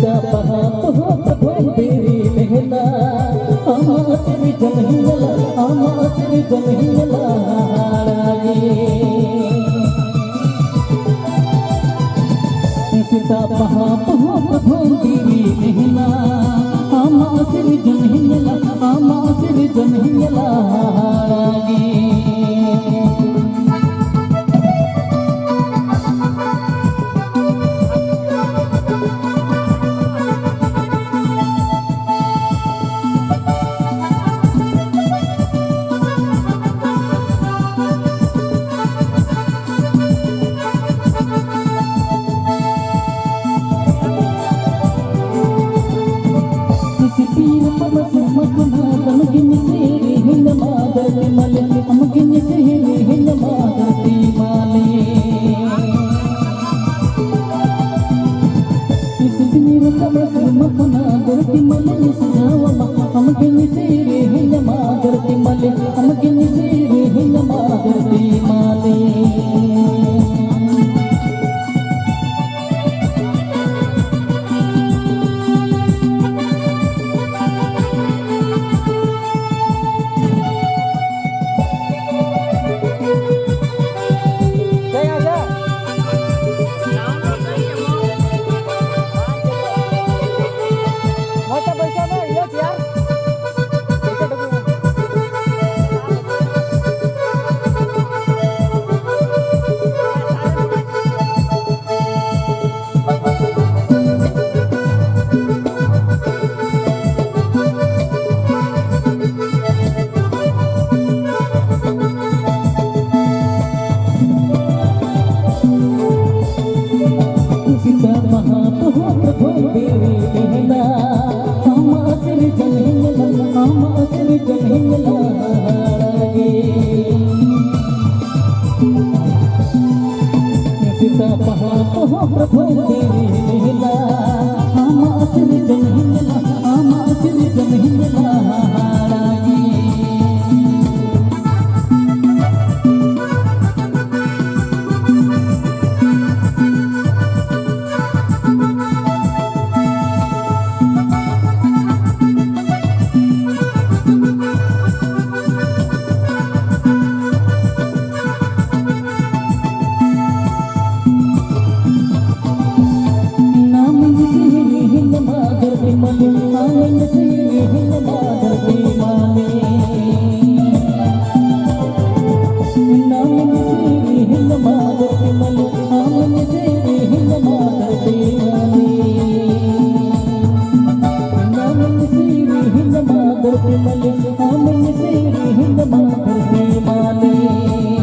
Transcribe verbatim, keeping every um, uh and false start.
ᱵᱟᱦᱟ ᱯᱚᱦᱚᱵ ᱵᱚᱱᱫᱤᱨᱤ ᱢᱮᱦᱱᱟ, ᱟᱢᱟᱜ ᱥᱤᱨᱡᱚᱱ ᱦᱤᱧ ᱧᱮᱞᱟ, ᱟᱢᱟᱜ ᱥᱤᱨᱡᱚᱱ ᱦᱤᱧ ᱧᱮᱞᱟ ᱦᱟᱦᱟᱲᱟᱜᱮ᱾ ᱥᱮᱛᱟᱜ ᱵᱟᱦᱟ ᱯᱚᱦᱚᱵ ᱵᱚᱱᱫᱤᱨᱤ ᱢᱮᱦᱱᱟ, ᱟᱢᱟᱜ ᱥᱤᱨᱡᱚᱱ ᱦᱤᱧ ᱧᱮᱞᱟ, ᱟᱢᱟᱜ ᱥᱤᱨᱡᱚᱱ ᱦᱤᱧ ᱧᱮᱞᱟ ᱦᱟᱦᱟᱲᱟᱜᱮ᱾ ᱥᱤᱥᱤᱨ ᱨᱟᱠᱟᱵ ᱥᱮᱨᱢᱟ ᱠᱷᱚᱱᱟᱜ ᱫᱟᱜ ᱜᱤᱧ ᱥᱤᱨᱤᱧ ᱟᱢᱟ ᱫᱷᱟᱹᱨᱛᱤ ᱢᱟᱹᱞᱤ, ᱟᱢ ᱜᱤᱧ ᱥᱤᱨᱤᱧ ᱟᱢᱟ ᱫᱷᱟᱹᱨᱛᱤ ᱢᱟᱹᱞᱤ᱾ ᱥᱤᱥᱤᱨ ᱨᱟᱠᱟᱵ ᱥᱮᱨᱢᱟ ᱠᱷᱚᱱᱟᱜ ᱫᱷᱟᱹᱨᱛᱤ ᱢᱟᱹᱞᱤ ᱥᱟᱡᱟᱣ ᱟᱢᱟ, ᱟᱢ ᱜᱤᱧ ᱥᱤᱨᱤᱧ ᱟᱢᱟ ᱫᱷᱟᱹᱨᱛᱤ ᱢᱟᱹᱞᱤ, ᱟᱢ ᱜᱤᱧ ᱥᱤᱨᱤᱧ ᱟᱢᱟ ᱫᱷᱟᱹᱨᱛᱤ ᱢᱟᱹᱞᱤ᱾ ᱥᱮᱛᱟᱜ ᱢᱟᱦᱟ ᱯᱚᱦᱚᱵ ᱨᱮᱵᱚᱱ ᱵᱮᱨᱮᱫ ᱮᱱᱟ, ᱟᱢᱟᱜ ᱥᱤᱨᱡᱚᱱ ᱦᱤᱧ ᱧᱮᱞᱟ, ᱟᱢᱟᱜ ᱥᱤᱨᱡᱚᱱ ᱦᱤᱧ ᱧᱮᱞᱟ ᱦᱟᱦᱟᱲᱟᱜᱮ᱾ ᱥᱮᱛᱟᱜ ᱯᱟᱦᱟ ᱯᱚᱦᱚᱵ ᱨᱮᱵᱚᱱ ᱵᱮᱨᱮᱫ ᱮᱱᱟ, ᱟᱢᱟᱜ ᱥᱤᱨᱡᱚᱱ ᱦᱤᱧ ᱧᱮᱞᱟ, ᱟᱢᱟᱜ ᱥᱤᱨᱡᱚᱱ ᱦᱤᱧ ᱧᱮᱞᱟ ᱦᱟᱦᱟᱲᱟᱜᱮ᱾ ᱟᱢᱤᱧ ᱥᱮᱨᱮᱧ ᱢᱟ ᱫᱷᱟᱹᱨᱛᱤ ᱢᱟᱹᱞᱤᱠ᱾